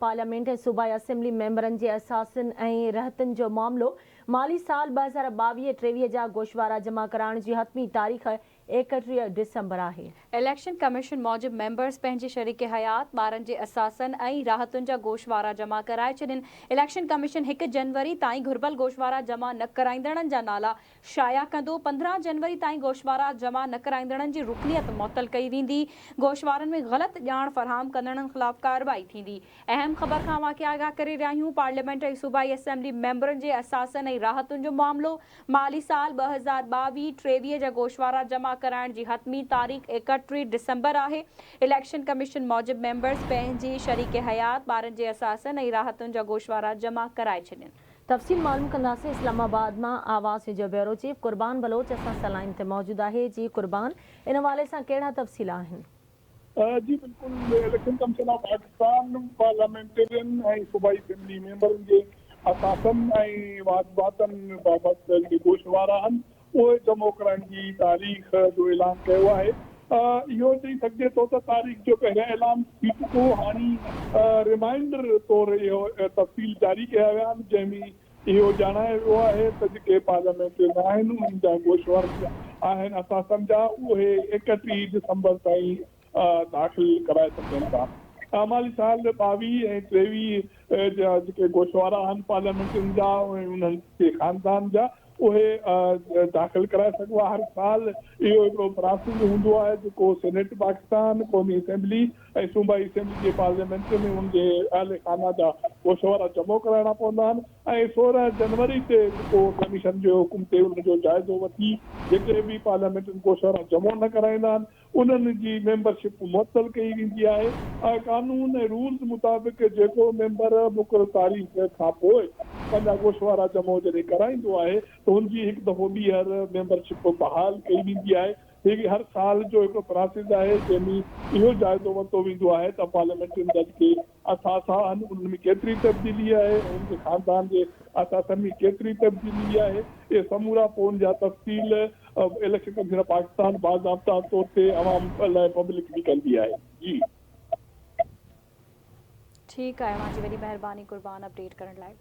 Parliament ۽ صوبائي assembly ميمبرن جي اثاثن ۽ رهتن جو معاملو، مالي سال 2022 23 جا گوشوارا جمع ڪرائڻ جي حتمي تاريخ 31 ڊسمبر آهي. اليڪشن ڪميشن موجب ميمبرز پنهنجي شريڪ حيات، ٻارن جي اثاثن ۽ راحتن جا گوشوارا جمع ڪرائي ڇڏين. اليڪشن ڪميشن هڪ جنوري تائين گهربل گوشوارا جمع نه ڪرائيندڙن جا نالا شايع ڪندو. 15 جنوري تائين گوشوارا جمع نه ڪرائيندڙن جي رڪنيت معطل ڪئي ويندي. گوشوارن ۾ غلط ڄاڻ فراهم ڪندڙن خلاف ڪارروائي ٿيندي. اهم خبر کان اوهان کي آگاهه ڪري رهيا آهيون، پارليامينٽ ۽ صوبائي اسيمبلي ميمبرن جي اثاثن ۽ راحتن جو معاملو، مالي سال 2022 23 جا گوشوارا جمع ڪرائڻ جي حتمي تاريخ 31 ڊسمبر آهي. اليڪشن ڪميشن موجب ميمبرز پنهنجي شريڪ حيات، ٻارن جي اثاثن ۽ راحتن جا گوشوارا جمع ڪرائي ڇڏين. تفصيل معلوم ڪنداسين اسلام آباد مان آواز نيوز جو بيورو چيف قربان بلوچ اسان سان لائين تي موجود آهي جي قربان ان حوالي سان ڪهڙا تفصيل آهن. جي بلڪل election commission of Pakistan parliamentarian ۽ صوبائي اسيمبلي ميمبرن جي اثاثن ۽ واجباتن بابت جيڪي گوشوارا آهن اهي جمع ڪرائڻ جي تاريخ جو اعلان ڪيو آهي اهو چئي سگهجي ٿو ته تاريخ جو پهريان اعلان ٿي چڪو هاڻي ريمائنڊر طور اهو تفصيل جاري ڪيا ويا آهن جنهن ۾ اهو ڄاڻايو ويو آهي ته جيڪي پارليامينٽرين آهن انهن جا گوشوارا آهن اثاثن جا اهي 31 ڊسمبر تائين داخل ڪرائي سگهن ٿا. مالي سال 22 ۽ 23 جا جيڪي گوشوارا آهن پارليامينٽرين جا ۽ انهن جي خاندان جا اهي داخل ڪرائي سگهبا. هر سال اهو هڪڙو پراسيس هوندو آهي جيڪو سينيٽ پاڪستان، قومي اسيمبلي ۽ صوبائي اسيمبلي جي پارليامينٽ ۾ ان جي اهل خانه جا گوشوارا جمع ڪرائڻا پوندا آهن ۽ 16 جنوري تي جيڪو ڪميشن جي حڪم تي ان جو جائزو وٺي جيڪي به پارليامينٽرين گوشوارا جمع نه ڪرائيندا آهن انهن جي ميمبرشپ معطل ڪئي ويندي آهي ۽ قانون ۽ رولز مطابق جيڪو ميمبر مقرر تاريخ کانپوء پنهنجا گوشوارا جمع جڏهن ڪرائيندو آهي ته ان جي هڪ دفعو ٻيهر ميمبرشپ بحال ڪئي ويندي آهي. هي هر سال جو هڪڙو پراسيس آهي جنهن ۾ اهو جائزو ورتو ويندو آهي ته پارليامينٽرين جا جيڪي اثاثا آهن انهن ۾ ڪيتري تبديلي آهي ۽ انهن جي خاندان جي اثاثن ۾ ڪيتري تبديلي آهي اهي سمورا پوء ان جا تفصيل اليڪشن ڪميشن آف پاڪستان باضابطا طور تي عوام لاء پبلڪ به ڪندي آهي جي. ٺيڪ آهي اوهان جي وڏي مهرباني قربان اپڊيٽ ڪرڻ لاء.